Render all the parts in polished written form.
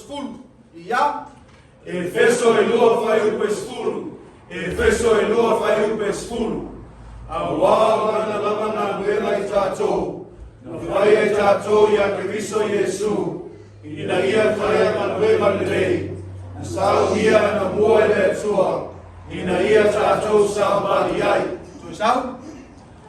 10. Ia. Efeso e 2 fuaiupu e 10. Efeso e 2 fuaiupu e 10. Auā o Lana lava galuega i tatou, na faia i tatou iā Keriso Iesu, ina ia faia galuega lelei, na saunia anamua e le Atua, ina ia tatou savali ai. Toe sau.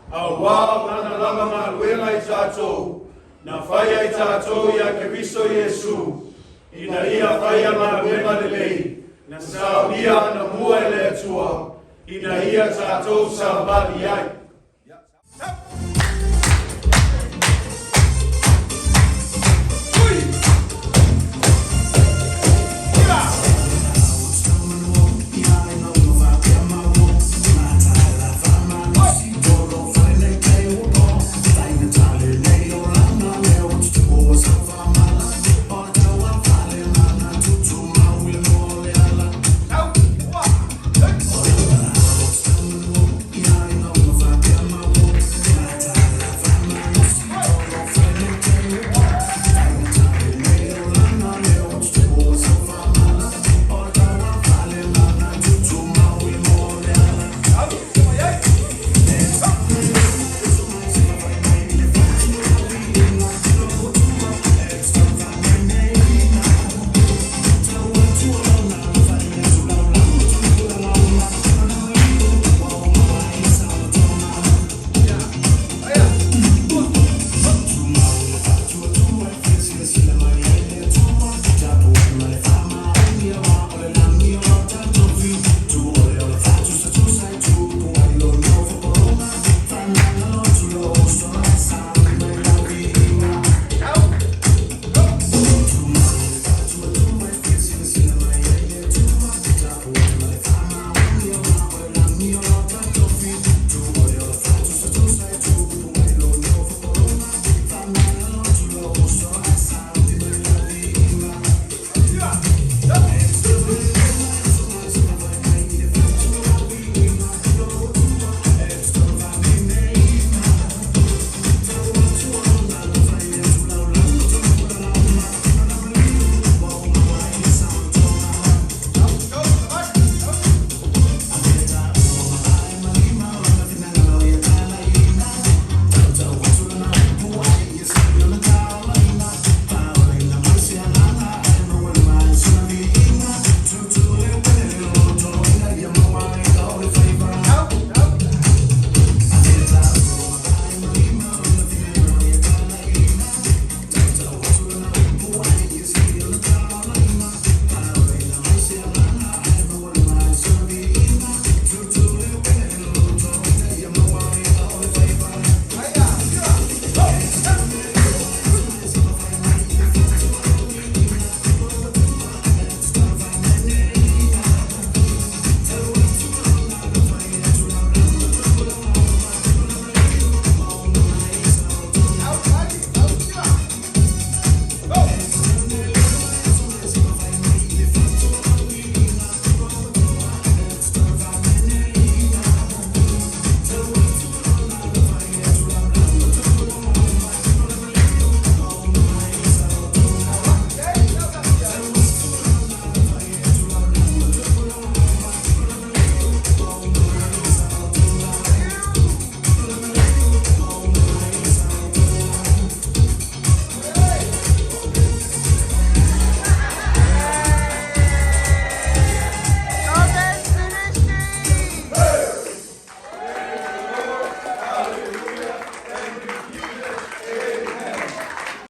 Auā o Lana lava galuega i tatou, na faia i tatou iā Keriso Iesu, ina ia faia galuega lelei, na saunia anamua e le Atua, ina ia tatou savali ai.